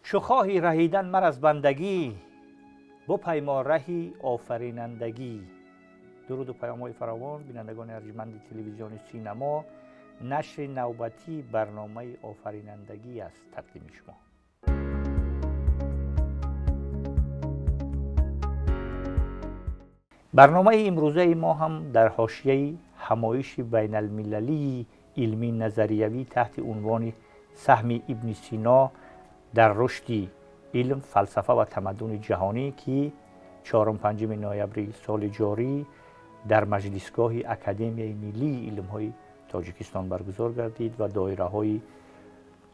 چو خواهی رهیدن مر از بندگی، بپیما رهی آفرینندگی. درود و پیام‌های فراوان بینندگان ارجمند تلویزیون سینما، نشر نوبتی برنامه آفرینندگی است تقدیم شما. برنامه امروزه ما هم در حاشیه همایش بین المللی علمی نظریوی تحت عنوان سهم ابن سینا در رشد علم، فلسفه و تمدن جهانی که 4-5 نوامبر سال جاری در مجلسگاه اکادمی ملی علم‌های تاجیکستان برگزار گردید و دایره‌های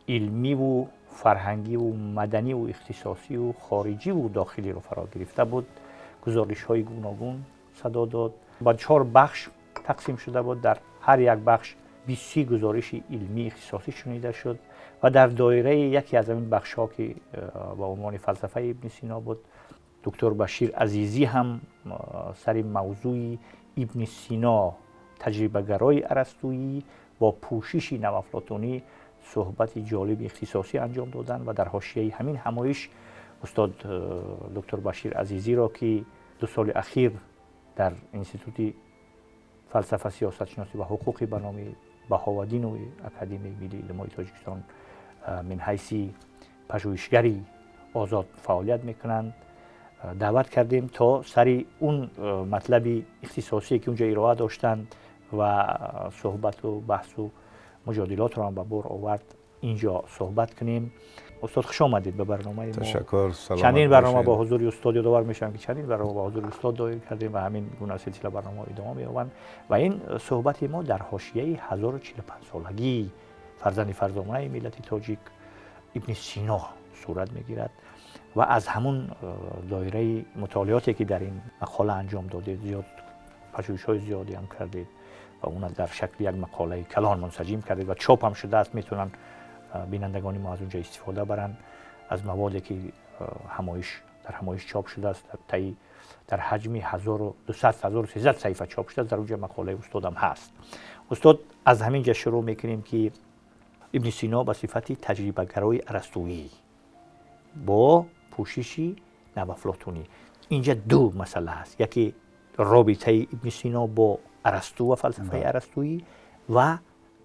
علمی و فرهنگی و مدنی و اختصاصی و خارجی و داخلی را فرا گرفته بود. گزارش‌های گوناگون صدا داد. با 4 بخش تقسیم شده بود. در هر یک بخش 20 گزارش علمی اختصاصی شنیده شد و در دایره یکی از این بخش‌ها که با عنوان فلسفه ابن سینا بود، دکتر بشیر عزیزی هم سر موضوع ابن سینا، تجربه‌گرای ارسطویی با پوشش نوافلاطونی صحبت جالب اختصاصی انجام دادند و در حاشیه همین همایش استاد دکتر بشیر عزیزی را که 2 سال اخیر در انستیتوت فلسفه، سیاست شناسی و حقوق به نام بهاودین و اکادمی ملی علم‌های تاجیکستان من حیث پژوهشگری آزاد فعالیت میکنند دعوت کردیم تا سر اون مطلب اختصاصی که اونجا ارائه داشتند و صحبت و بحث و مجادلات را هم به بار آورد اینجا صحبت کنیم. استاد خوش آمدید به برنامه ما. تشکر، سلامت. چندین برنامه با حضور استاد یادآور میشم که چندین برنامه با حضور استاد دایر کردیم و همین گونه سلسله برنامه ادامه می‌یابند و این صحبت ما در حاشیه 1045 سالگی فرزند فرزانه ملت تاجیک ابن سینا صورت می‌گیرد و از همون دایره مطالعاتی که در این مقاله انجام دادید، زیاد پژوهش‌های زیادی هم کردید و اون در شکل یک مقاله کلان منسجم کردید و چاپ هم شده است. میتونن بینندگان ما از اونجا استفاده برن از موادی که در همایش چاپ شده است. در حجم 1200-1300 صفحه چاپ شده است. در اونجا مقاله استادم هست. استاد از همینجا شروع میکنیم که ابن سینا به صفت تجربه‌گرای ارسطویی با پوشش نوافلاطونی، اینجا 2 مسئله هست. یکی رابطه ابن سینا با ارسطو و فلسفه ارسطویی و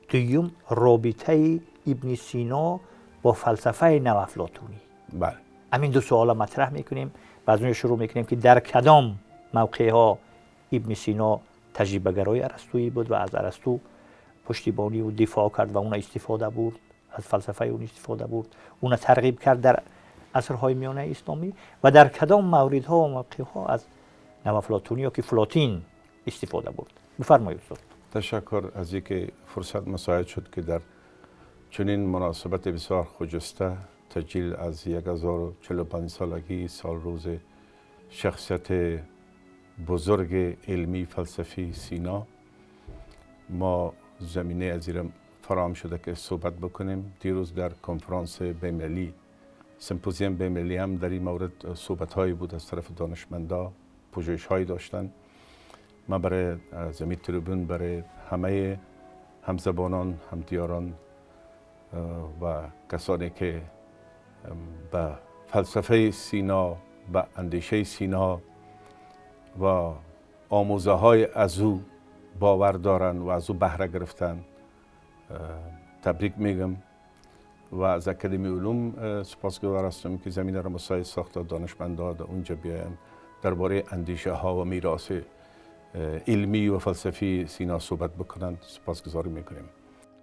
دوم رابطه ابن سینا با فلسفه نوافلاطونی. بله، همین 2 سوال مطرح میکنیم و از اونجا شروع میکنیم که در کدام موقع ها ابن سینا تجربه‌گرای ارسطویی بود و از ارسطو پشتیبانی و دفاع کرد و اون استفاده برد، از فلسفه اون استفاده برد، اون ترغیب کرد در عصرهای میانه اسلامی و در کدام موردها و موقعها از نوافلاطونی یا که فلاطین استفاده برد. بفرمایید استاد. تشکر از اینکه فرصت مساعد شد که در چنین مناسبت بسیار خجسته تجلیل از 1045 سالگی سال روز شخصیت بزرگ علمی فلسفی سینا ما زمینه از این فراهم شده که صحبت بکنیم. دیروز در کنفرانس بین‌المللی، سمپوزیم بین‌المللی هم در این مورد صحبت‌هایی بود از طرف دانشمندا، پژوهش‌هایی داشتن. من برای زمین تریبون برای همه همزبانان، همدیاران و کسانی که به فلسفه سینا، به اندیشه سینا و آموزه های از او باور دارن و از او بهره گرفتن تبریک میگم و از اکادمی علوم سپاسگزار هستم که زمینه را مساعد ساخت دانشمندا در اونجا بیاین درباره اندیشه ها و میراث علمی و فلسفی سینا صحبت بکنند. سپاسگزاری میکنیم.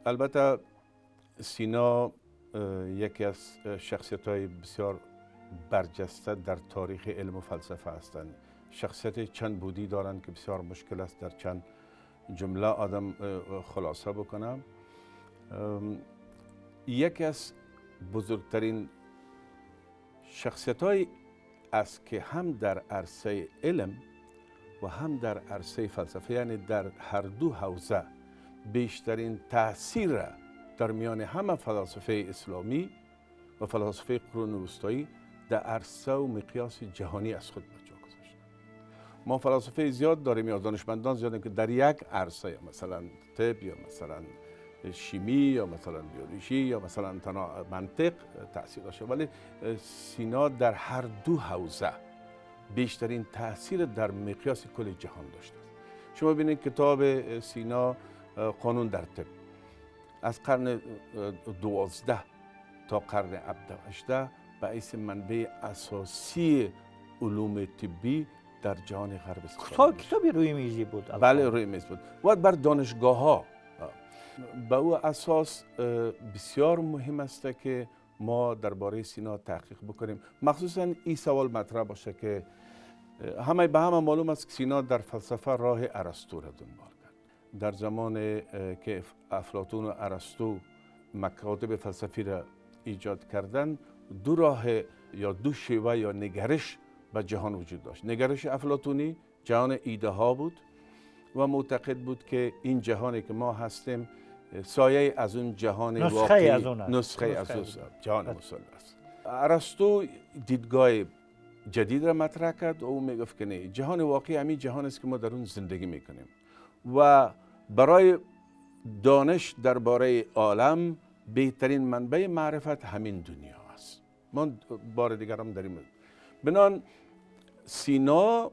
البته سینا یکی از شخصیت‌های بسیار برجسته در تاریخ علم و فلسفه هستند. شخصیت چند بودی دارند که بسیار مشکل است در چند جمله آدم خلاصه بکنم. یکی از بزرگترین شخصیت‌های است که هم در عرصه علم و هم در عرصه فلسفه، یعنی در هر دو حوزه بیشترین تاثیر در میان همه فلاسفه اسلامی و فلاسفه قرون وسطایی در عرصه و مقیاس جهانی از خود به جا گذاشت. ما فلاسفه زیاد داریم یا دانشمندان زیاد داریم که در یک عرصه، مثلا طب یا مثلا شیمی یا مثلا بیولوژی یا مثلا تنها منطق تأثیر داشته، ولی سینا در هر دو حوزه بیشترین تأثیر در مقیاس کل جهان داشته است. شما ببینید کتاب سینا قانون در طب از قرن 12 تا قرن 17 به حیث منبع اساسی علوم طبی در جهان غرب استفاده. کتابی روی میزی بود. بله روی میز بود و بر دانشگاه ها. به او اساس بسیار مهم است که ما درباره سینا تحقیق بکنیم. مخصوصا این سوال مطرح باشه که همه به همه معلوم است که سینا در فلسفه راه ارسطو را دنبال کرد. در زمان که افلاطون و ارسطو مکاتب فلسفی را ایجاد کردند، دو راه یا دو شیوه یا نگرش به جهان وجود داشت. نگرش افلاطونی جهان ایده ها بود و معتقد بود که این جهانی که ما هستیم سایه از اون جهان واقعی، نسخه از اون جهان مثال است. ارسطو دیدگاه جدید را مطرح کرد و او میگفت که نه، جهان واقعی همین جهان است که ما در اون زندگی میکنیم و برای دانش درباره عالم بهترین منبع معرفت همین دنیا است. ما بار دیگر هم داریم. بنان سینا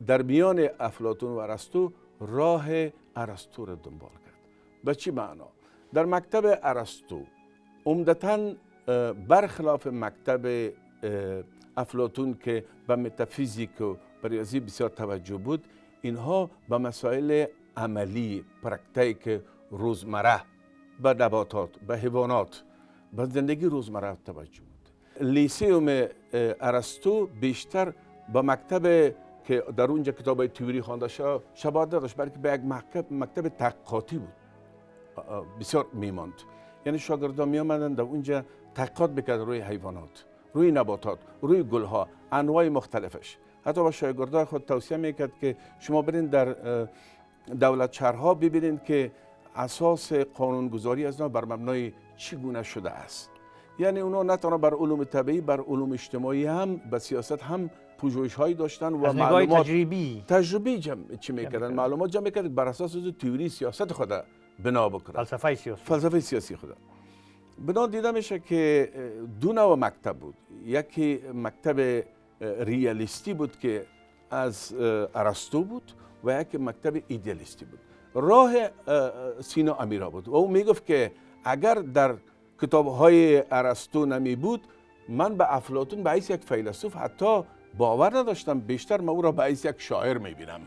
در میان افلاطون و ارسطو راه ارسطو را دنبال کرد. به چی معنا؟ در مکتب ارسطو عمدتاً برخلاف مکتب افلاطون که به متافیزیک و ریاضی بسیار توجه بود، اینها به مسائل عملی پرکتیک روزمره، به نباتات، به حیوانات، به زندگی روزمره توجه بود. لیسیوم ارسطو بیشتر به مکتب که در اونجا کتاب تئوری خوانده شباهت نداشت، بلکه به یک مکتب تحقیقاتی بود، بسیار میماند. یعنی شاگردان می آمدن در اونجا تحقیقات میکردن روی حیوانات، روی نباتات، روی گلها، انواع مختلفش. حتی با شاگردان خود توصیه میکرد که شما برین در دولت شهرها ببینید که اساس قانونگذاری از بر مبنای چگونه شده است. یعنی اونا نه تنها بر علوم طبیعی، بر علوم اجتماعی هم، به سیاست هم پژوهش‌هایی داشتن و معلومات تجربی جمع چی میکردن، معلومات جمع میکردن بر اساس از تئوری سیاست خود بنا بکنن، فلسفه سیاسی خود. بنا دیده میشه که دو نوع مکتب بود. یکی مکتب ریالیستی بود که از ارسطو بود و یکی مکتب ایدئالیستی بود. راه سینا امیرا بود و او میگفت که اگر در کتاب‌های ارسطو نمی بود، من به افلاطون به حیث یک فیلسوف حتی باور نداشتم، بیشتر من او را به حیث یک شاعر میبینم.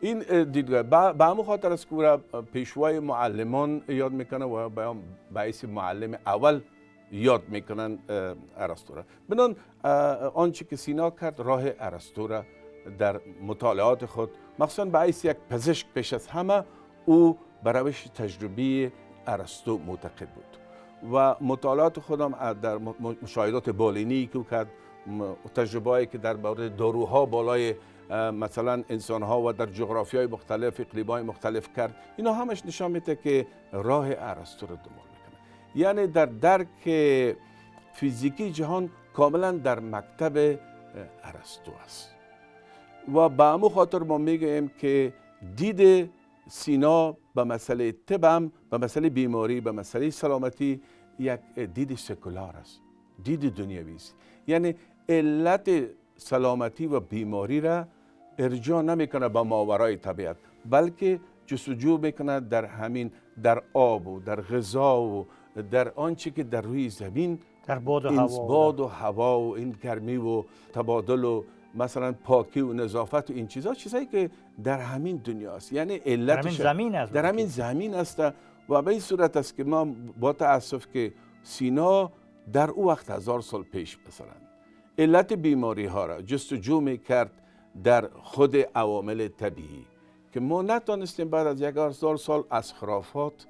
این دیدگاه به همون خاطر است که او را پیشوای معلمان یاد میکنه و به حیث معلم اول یاد میکنن ارسطو را. بنان آنچه که سینا کرد راه ارسطو را در مطالعات خود، مخصوصا به حیث یک پزشک پیش از همه، او به روش تجربی ارسطو معتقد بود و مطالعات خودم در مشاهدات بالینی که کرد، تجربه‌ای که در مورد داروها بالای مثلا انسان‌ها و در جغرافیای مختلف، اقلیم‌های مختلف کرد، اینا همش نشان میده که راه ارسطو رو دنبال میکنه. یعنی در درک فیزیکی جهان کاملا در مکتب ارسطو است و به همون خاطر ما میگوییم که دید سینا به مسئله طب هم، به مسئله بیماری، به مسئله سلامتی یک دید سکولار است، دید دنیوی است. یعنی علت سلامتی و بیماری را ارجاع نمیکنه به ماورای طبیعت، بلکه جستجو میکنه در همین، در آب و در غذا و در آنچه که در روی زمین، در باد و هوا، باد و هوا و این گرمی و تبادل و مثلا پاکی و نظافت و این چیزا، چیزایی که در همین دنیا است. یعنی علتش در همین زمین است، در همین زمین است. و به این صورت است که ما با تأسف که سینا در او وقت 1000 سال پیش مثلا علت بیماری ها را جستجو میکرد در خود عوامل طبیعی که ما نتانستیم بعد از 1000 سال از خرافات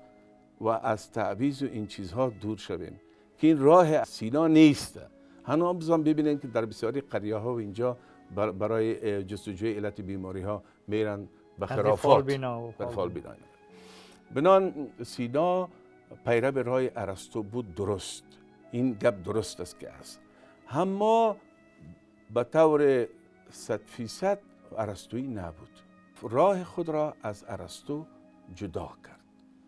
و از تعویض و این چیزها دور شویم که این راه سینا نیست. هنوز هم ببینید که در بسیاری قریه ها و اینجا برای جستجوی علت بیماری ها میرن به خرافات، به فالبینا. بنان سینا پیرو راه ارسطو بود، درست، این گپ درست است که است، اما به طور 100% ارسطویی نبود. راه خود را از ارسطو جدا کرد.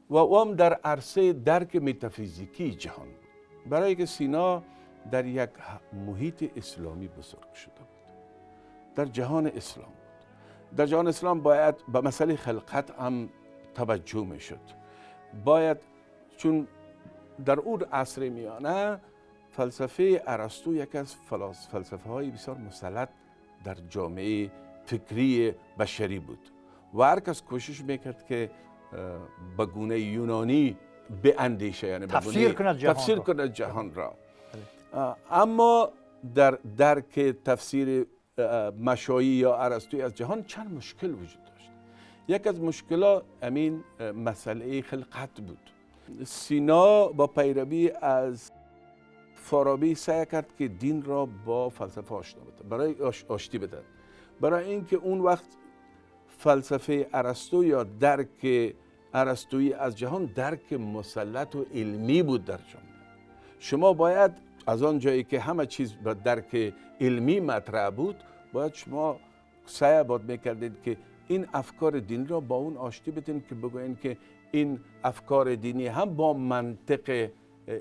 و او هم در عرصه درک متافیزیکی جهان بود، برای که سینا در یک محیط اسلامی بزرگ شده بود، در جهان اسلام بود. در جهان اسلام باید به مسئله خلقت هم توجه می شد. باید، چون در اون عصر میانه فلسفه ارسطو یکی از فلسفه های بسیار مسلط در جامعه فکری بشری بود و هر کس کوشش میکرد که به گونه یونانی به اندیشه، یعنی تفسیر کند جهان را. اما در درک تفسیر مشایی یا ارسطویی از جهان چند مشکل وجود داشت. یک از مشکلات همین مسئله خلقت بود. سینا با پیروی از فارابی سعی کرد که دین را با فلسفه آشنا بده، برای آشتی بده، برای اینکه اون وقت فلسفه ارسطو یا درک ارسطویی از جهان درک مسلط و علمی بود در جامعه. شما باید از آن جایی که همه چیز با درک علمی مطرح بود، باید شما سعی باید میکردید که این افکار دینی را با اون آشتی بدین که بگوین که این افکار دینی هم با منطق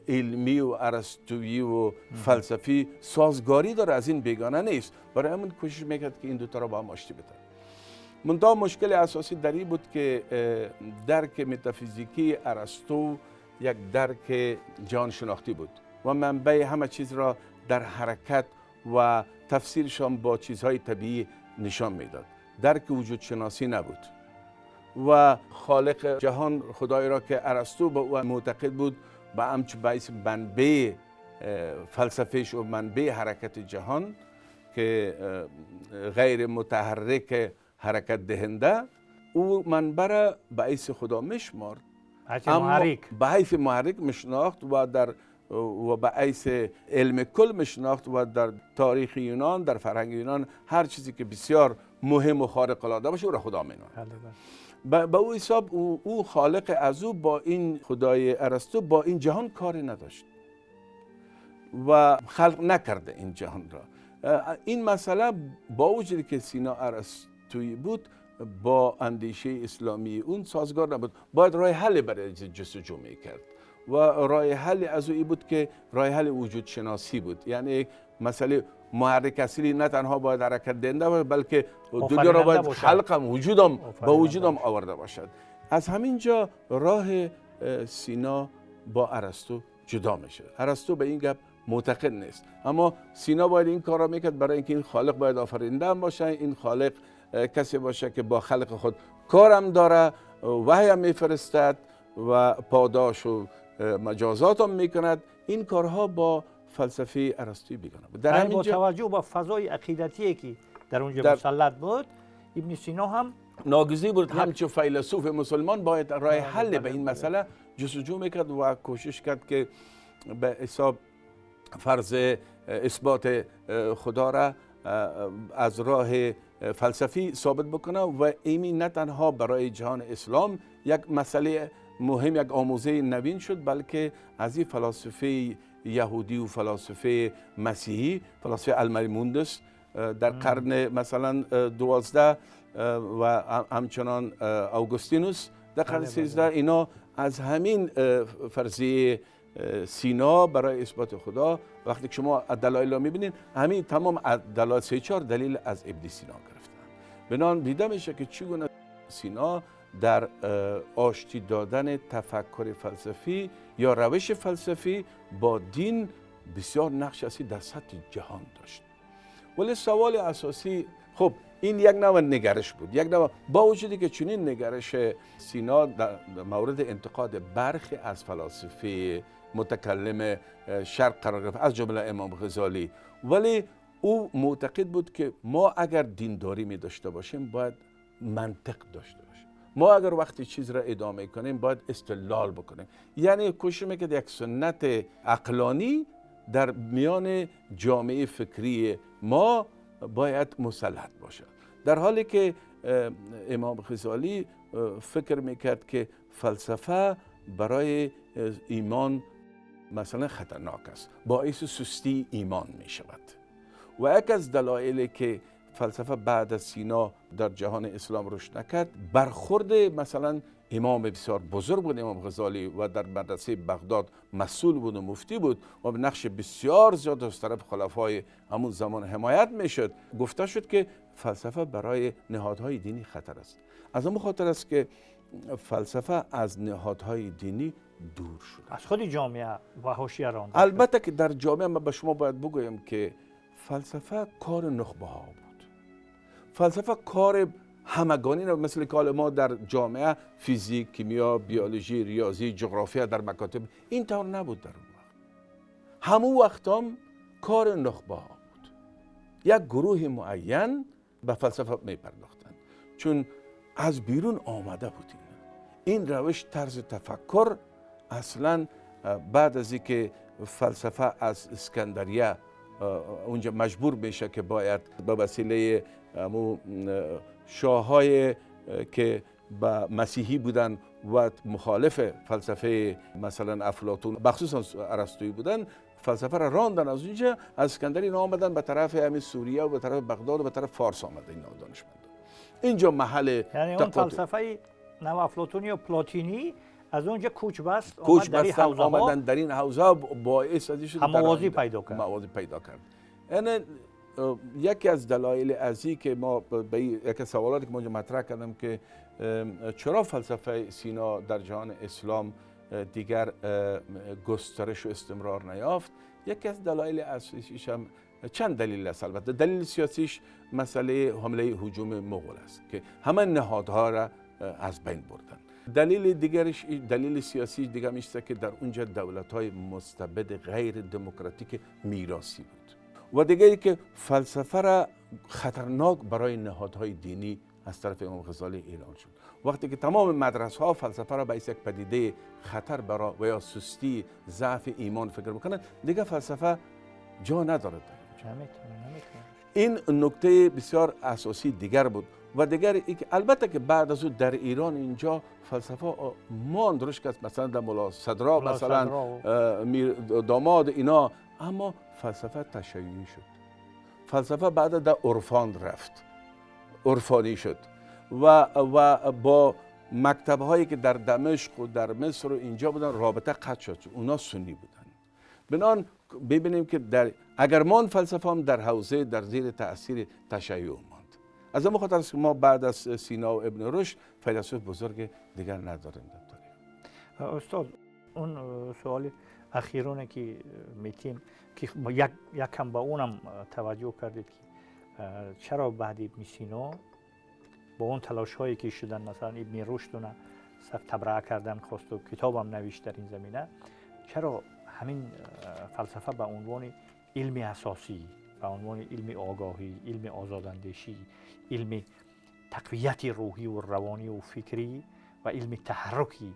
علمی و ارسطویی و فلسفی سازگاری داره، از این بیگانه نیست. برای همون کوشش میکرد که این دوتا را با هم آشتی بدن. منتها مشکل اساسی در این بود که درک متافیزیکی ارسطو یک درک جهان شناختی بود و منبع همه چیز را در حرکت و تفسیرشان با چیزهای طبیعی نشان میداد. درک وجود شناسی نبود و خالق جهان خدای را که ارسطو به او معتقد بود به همچون باعث منبع فلسفهش و منبع حرکت جهان که غیر متحرک حرکت دهنده، او منبع را به حیث خدا میشمارد، اما به حیث محرک میشناخت و در و به حیث علم کل میشناخت و در تاریخ یونان، در فرهنگ یونان هر چیزی که بسیار مهم و خارق العاده باشه او را خدا مینامد. به او حساب او خالق از او با این خدای ارسطو با این جهان کاری نداشت و خلق نکرده این جهان را. این مسئله با وجودی که سینا ارسطویی بود با اندیشه اسلامی اون سازگار نبود. باید راه حل برای جستجو میکرد و راه حل از او بود که راه حل وجود شناسی بود، یعنی مسئله محرک اصلی نه تنها باید حرکت دهنده باشد بلکه دنیا را باید خلقم وجودم با وجودم آورده باشد. از همین جا راه سینا با ارسطو جدا میشه. ارسطو به این گپ معتقد نیست، اما سینا باید این کار را میکرد برای اینکه این خالق باید آفریننده هم باشه، این خالق کسی باشه که با خلق خود کارم داره، وحی هم میفرستد و پاداش و مجازات هم میکند. این کارها با فلسفه ارسطویی بیگانه بود. در با توجه به فضای عقیدتی که در اونجا مسلط بود، ابن سینا هم ناگزیر بود همچون فیلسوف مسلمان باید راه حل به این مسئله جستجو میکرد و کوشش کرد که به حساب فرض اثبات خدا را از راه فلسفی ثابت بکنه و ایمی نه تنها برای جهان اسلام یک مسئله مهم، یک آموزه نوین شد، بلکه از این فلسفه یهودی و فلسفه مسیحی، فلسفه المریموندس در قرن مثلا 12 و همچنان اوگوستینوس در قرن 13، اینا از همین فرضیه سینا برای اثبات خدا وقتی که شما دلایل را میبینید، همین تمام دلایل 3-4 دلیل از ابن سینا گرفتن. بنابراین دیده میشه که چگونه سینا در آشتی دادن تفکر فلسفی یا روش فلسفی با دین بسیار نقش اصلی در سطح جهان داشت. ولی سوال اساسی، خب این یک نوع نگرش بود، یک نوع، با وجودی که چنین نگرش سینا در مورد انتقاد برخی از فلاسفه متکلم شرق قرار گرفت، از جمله امام غزالی، ولی او معتقد بود که ما اگر دینداری می داشته باشیم باید منطق داشته باشیم، ما اگر وقتی چیز را ادامه کنیم باید استدلال بکنیم، یعنی کوشش میکرد یک سنت عقلانی در میان جامعه فکری ما باید مسلط باشد، در حالی که امام غزالی فکر میکرد که فلسفه برای ایمان مثلا خطرناک است، باعث سستی ایمان میشود. و یک از دلایلی که فلسفه بعد از سینا در جهان اسلام رشد نکرد، برخورد مثلا امام بسیار بزرگ بود امام غزالی و در مدرسه بغداد مسئول بود و مفتی بود و به نقش بسیار زیاد از طرف خلفای همون زمان حمایت میشد، گفته شد که فلسفه برای نهادهای دینی خطر است. از اون خاطر است که فلسفه از نهادهای دینی دور شد، از خود جامعه و حاشیه رانده. البته که در جامعه من به شما باید بگویم که فلسفه کار نخبه ها بود، فلسفه کار همگانی نبود. مثل که ما در جامعه فیزیک، کیمیا، بیولوژی، ریاضی، جغرافیا در مکاتب، این طور نبود در اون وقت. همون وقت هم کار نخبه ها بود، یک گروه معین به فلسفه می پرداختند، چون از بیرون آمده بود این روش طرز تفکر. اصلا بعد از اینکه فلسفه از اسکندریه اونجا مجبور میشه که باید به وسیله شاههای که به مسیحی بودن و مخالف فلسفه مثلا افلاطون بخصوصا ارسطویی بودن، فلسفه را راندن از اونجا، از اسکندریه اینا آمدن به طرف همین سوریه و به طرف بغداد و به طرف فارس آمدن اینا دانشمندان. اینجا محل یعنی اون فلسفه نو افلاطونی و پلاتینی از اونجا کوچ بست، آمدن در این حوزه، باعث از شد هموازی پیدا کرد. موازی پیدا کرد. یعنی یکی از دلایل ازی که ما به یکی سوالاتی که ما مطرح کردم که چرا فلسفه سینا در جهان اسلام دیگر گسترش و استمرار نیافت، یکی از دلایل اساسیش هم چند دلیل است. البته دلیل سیاسیش مسئله حمله هجوم مغول است که همه نهادها را از بین بردن. دلیل دیگرش، دلیل سیاسی دیگه میشه که در اونجا دولت‌های مستبد غیر دموکراتیک میراثی بود و دیگه که فلسفه را خطرناک برای نهادهای دینی از طرف امام غزالی اعلان شد. وقتی که تمام مدرسه ها فلسفه را به یک پدیده خطر برای و یا سستی ضعف ایمان فکر میکنن، دیگه فلسفه جا نداره در اونجا. این نکته بسیار اساسی دیگر بود. و دیگر البته که بعد از او در ایران اینجا فلسفه ماند رشد کرد، مثلا در ملا صدرا، مثلا میر داماد اینا، اما فلسفه تشیعی شد. فلسفه بعد در عرفان رفت، عرفانی شد و با مکتب‌هایی که در دمشق و در مصر و اینجا بودن رابطه قطع شد، اونا سنی بودن. بنان ببینیم که در اگر مان فلسفه هم در حوزه در زیر تأثیر تشیع ماند. از اون خاطر است که ما بعد از سینا و ابن رشد فیلسوف بزرگ دیگر نداریم در تاریخ. استاد اون سوال اخیرونه که میتیم که یکم با اونم توجه کردید که چرا بعد ابن سینا با اون تلاش هایی که شدن، مثلا ابن رشد صف تبرئه کردن خواست و کتابم نوشت در این زمینه، چرا همین فلسفه به عنوان علم اساسی، به عنوان علم آگاهی، علم آزاداندیشی، علم تقویت روحی و روانی و فکری و علم تحرکی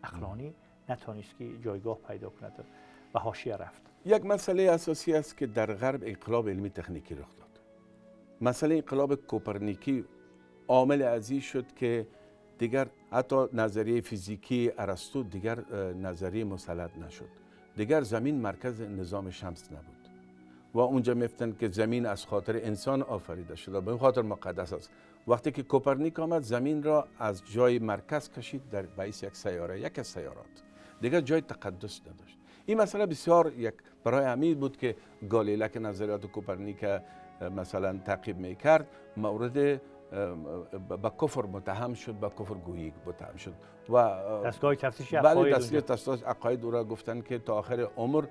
عقلانی نتونست که جایگاه پیدا کند و حاشیه رفت؟ یک مسئله اساسی است که در غرب انقلاب علمی تکنیکی رخ داد. مسئله انقلاب کوپرنیکی عامل ازی شد که دیگر حتی نظریه فیزیکی ارسطو دیگر نظریه مسلط نشد. دیگر زمین مرکز نظام شمس نبود و اونجا میفتن که زمین از خاطر انسان آفریده شده، به خاطر مقدس است. وقتی که کوپرنیک آمد زمین را از جای مرکز کشید در بحیث یک سیاره، یک از سیارات، دیگر جای تقدس نداشت. این مسئله بسیار یک برای امید بود که گالیله که نظریات کوپرنیک مثلا تعقیب میکرد مورد به کفر متهم شد، به کفر گویی متهم شد و دستگاه تفتیش عقاید، بله دستگاه تفتیش عقاید او را گفتن که تا آخر عمر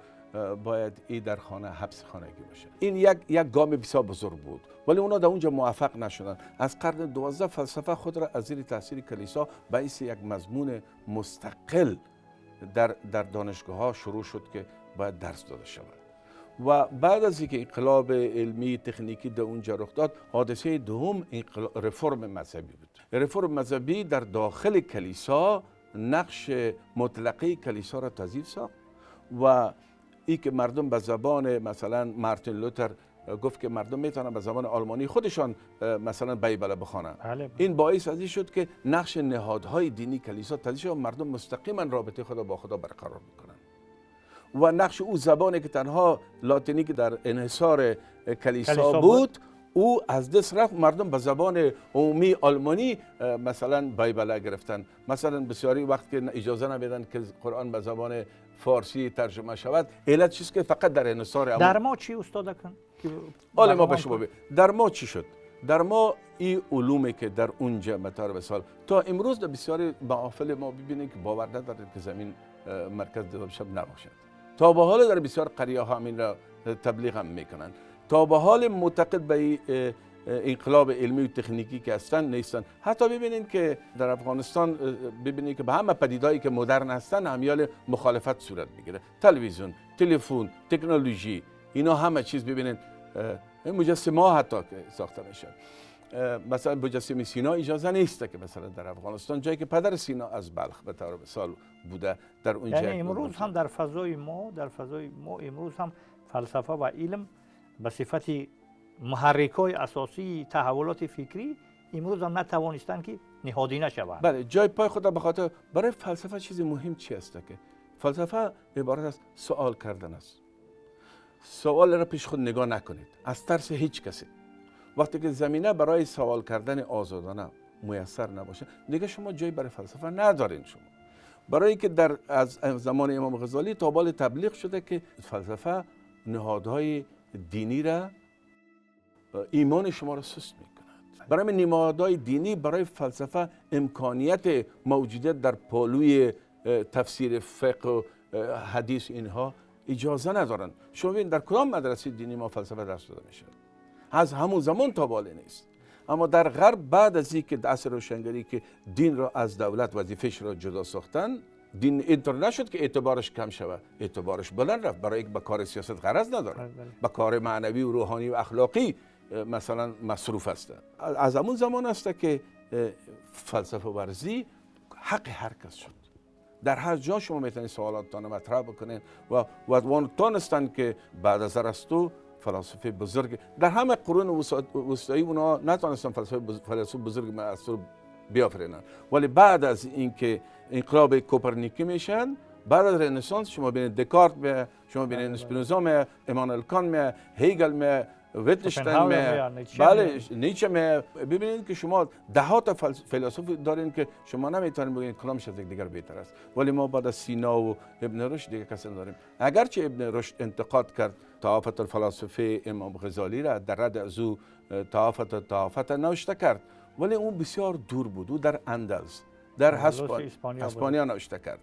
باید ای در خانه حبس خانگی باشه. این یک گام بسیار بزرگ بود، ولی اونا در اونجا موفق نشدن. از قرن 12 فلسفه خود را از زیر تاثیر کلیسا به حیث یک مضمون مستقل در دانشگاه ها شروع شد که باید درس داده شود. و بعد از اینکه انقلاب علمی تکنیکی در اونجا رخ داد، حادثه دوم رفرم مذهبی بود. رفرم مذهبی در داخل کلیسا نقش مطلقه کلیسا را تضعیف ساخت و ای که مردم به زبان مثلا مارتین لوتر گفت که مردم میتونن به زبان آلمانی خودشان مثلا Bible بخوانند. این باعث از این شد که نقش نهادهای دینی کلیسا تضعیف شد و مردم مستقیما رابطه خود با خدا برقرار میکنند و نقش او زبانی که تنها لاتینی که در انحصار کلیسا بود او از دست رفت. مردم به زبان عمومی آلمانی مثلا بایبل گرفتن. مثلا بسیاری وقت که اجازه نمیدن که قرآن به زبان فارسی ترجمه شود، علت چیست که فقط در انحصار در ما چی استاد کن؟ حالا ما به شما در ما چی شد؟ در ما این علومی که در اونجا به مثال تا امروز در بسیاری محافل ما ببینید که باور ندارد که زمین مرکز شب نباشد. تا به حال در بسیار قریه ها همین را تبلیغ هم میکنند. تا به حال معتقد به انقلاب علمی و تکنیکی که هستن نیستن. حتی ببینید که در افغانستان ببینید که به همه پدیدهایی که مدرن هستن همیال مخالفت صورت میگیره. تلویزیون، تلفن، تکنولوژی، اینا همه چیز ببینید. مجسمه ها حتی که ساخته میشه، مثلا مجسمه سینا اجازه نیست که مثلا در افغانستان جایی که پدر سینا از بلخ به طور مثال بوده در اونجا. یعنی امروز هم در فضای ما، امروز هم فلسفه و علم به صفت محرک‌های اساسی تحولات فکری امروز هم نتوانستند که نهادینه شوند. بله، جای پای خود به خاطر برای فلسفه چیز مهم چی است که فلسفه عبارت از سوال کردن است. سوال را پیش خود نگاه نکنید از ترس هیچ کسی. وقتی که زمینه برای سوال کردن آزادانه میسر نباشه دیگه شما جای برای فلسفه ندارین. شما برای که در از زمان امام غزالی تا بال تبلیغ شده که فلسفه نهادهای دینی را، ایمان شما را سست میکند. برای نهادهای دینی برای فلسفه امکانیت موجودیت در پالوی تفسیر فقه و حدیث اینها اجازه ندارن. شما ببینید در کدام مدرسه دینی ما فلسفه درس داده میشه؟ از همون زمان تا بالا نیست. اما در غرب بعد از اینکه عصر روشنگری که دین را از دولت وظیفه‌اش را جدا ساختن، دین اینطور نشد که اعتبارش کم شود، اعتبارش بلند رفت. برای اینکه به کار سیاست غرض نداره، به کار معنوی و روحانی و اخلاقی مثلا مصروف است. از همون زمان است که فلسفه ورزی حق هر کس شد. در هر جا شما میتونید سوالاتتان مطرح بکنید و تانستن که بعد از ارسطو فلاسفه بزرگ در همه قرون وسطایی اونا نتونستن فلسفه بزرگ ارسطو بیافرینن، ولی بعد از اینکه انقلاب کوپرنیکی میشن، بعد از رنسانس شما ببینید دکارت می، شما ببینید اسپینوزا می، امانوئل کانت می، هگل می، ویتنشتاین می، بله نیچه می. ببینید که شما ده ها تا فیلسوف دارین که شما نمیتونید بگید کدامش از یکدیگر بهتر است. ولی ما بعد از سینا و ابن رشد دیگه کسی نداریم. اگرچه ابن رشد انتقاد کرد تهافت الفلاسفه امام غزالی را، در رد از او تهافت نوشته کرد، ولی اون بسیار دور بود. او در اندلس در اسپانیا نوشته کرد،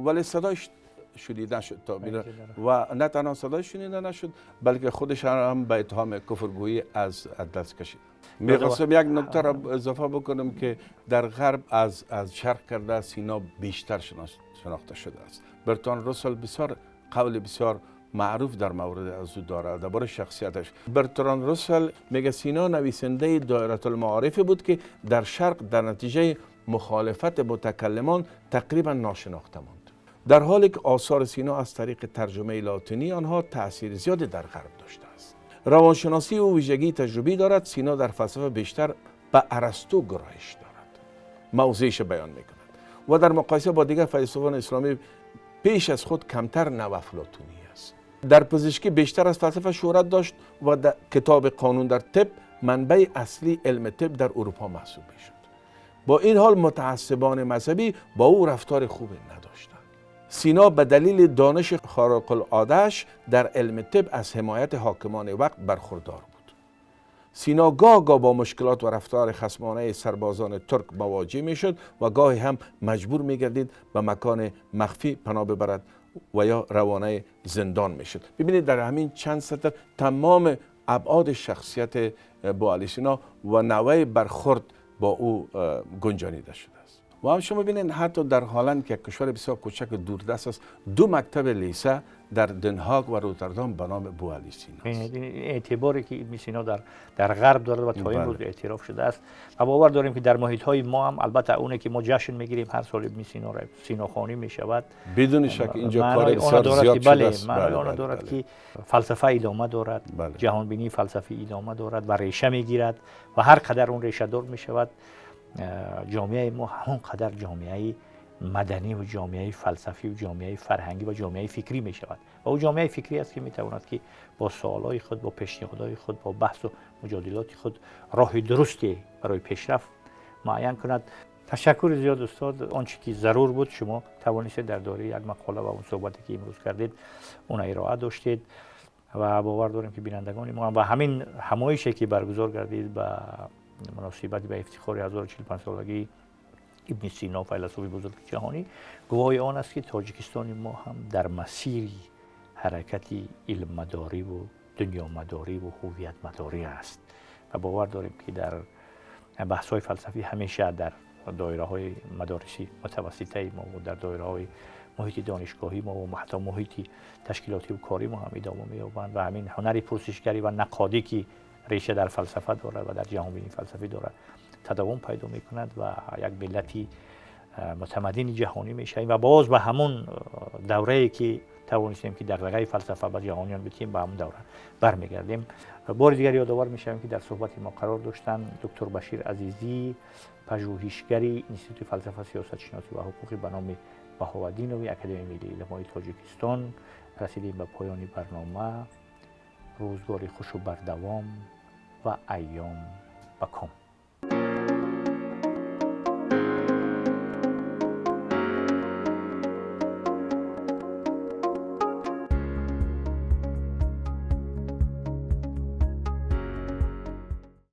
ولی صدایش شنیده شد تا و نه تنها صدایش شنیده نشد بلکه خودش هم به اتهام کفرگویی از اندلس کشید. میخواستم یک نکته را اضافه بکنم که در غرب از شرق کرده سینا بیشتر شناخته شده است. برتراند راسل بسیار قول بسیار معروف در مورد از او دارد درباره شخصیتش. برتراند راسل میگه سینا نویسنده دایره المعارف بود که در شرق در نتیجه مخالفت متکلمان تقریبا ناشناخته ماند، در حالی که آثار سینا از طریق ترجمه لاتینی آنها تأثیر زیادی در غرب داشته است. روانشناسی او ویژگی تجربی دارد. سینا در فلسفه بیشتر به ارسطو گرایش دارد، موضعش بیان میکند و در مقایسه با دیگر فیلسوفان اسلامی پیش از خود کمتر نوافلاطونی است. در پزشکی بیشتر از فلسفه شهرت داشت و در کتاب قانون در طب منبع اصلی علم طب در اروپا محسوب میشد. با این حال متعصبان مذهبی با او رفتار خوبی نداشتند. سینا به دلیل دانش خارق العاده‌اش در علم طب از حمایت حاکمان وقت برخوردار بود. سینا گاه گاه با مشکلات و رفتار خصمانه سربازان ترک مواجه میشد و گاهی هم مجبور میگردید به مکان مخفی پناه ببرد و یا روانه زندان میشد. ببینید در همین چند سطر تمام ابعاد شخصیت بوعلی سینا و نوع برخورد با او گنجانیده شده است. و هم شما ببینید حتی در هالند که کشور بسیار کوچک و دوردست است، دو مکتب لیسه در دنهاگ و روتردام به نام بوعلی سینا است. این اعتباری که ابن سینا در غرب دارد و تا امروز اعتراف شده است و باور داریم که در محیط های ما هم البته اونه که ما جشن میگیریم هر سال ابن سینا را سیناخوانی میشود، بدون شک اینجا کار بسیار زیاد شده است. معنای آن دارد که فلسفه ادامه دارد، جهان بینی فلسفی ادامه دارد و ریشه میگیرد و هر قدر اون ریشه دار میشود جامعه ما همون قدر جامعه مدنی و جامعه فلسفی و جامعه فرهنگی و جامعه فکری می شود و او جامعه فکری است که می تواند که با سوالای خود، با پیشنهادهای خود، با بحث و مجادلات خود راه درستی برای پیشرفت معین کند. تشکر زیاد استاد، آنچه که ضرور بود شما توانستید در دایره یک مقاله و اون صحبتی که امروز کردید اون ارائه داشتید و باور داریم که بینندگان ما و همین همایشی که برگزار کردید به مناسبت به افتخار 1045 سالگی ابن سینا فیلسوف بزرگ جهانی گواه آن است که تاجیکستان ما هم در مسیر حرکت علم مداری و دنیا مداری و هویت مداری است و باور داریم که در بحث های فلسفی همیشه در دایره های مدارسی متوسطه ما و در دایره های محیط دانشگاهی ما و حتی محیط تشکیلاتی و کاری ما هم ادامه می‌یابند و همین هنر پرسشگری و نقادی که ریشه در فلسفه دارد و در جهانبینی فلسفی دارد تداوم پیدا می‌کند و یک ملتی متمدن جهانی می‌شویم و باز به همون دوره‌ای که توانستیم که دغدغه فلسفه به جهانیان بتیم به همون دوره برمیگردیم. بار دیگر یادآور می‌شویم که در صحبت ما قرار داشتن دکتر بشیر عزیزی، پژوهشگر انستیتوت فلسفه، سیاست شناسی و حقوق به نام بهاءالدینوی اکادمی ملی علم‌های تاجیکستان. رسیدیم به پایان برنامه. روزگاری خوش و بردوام و ایام بکام.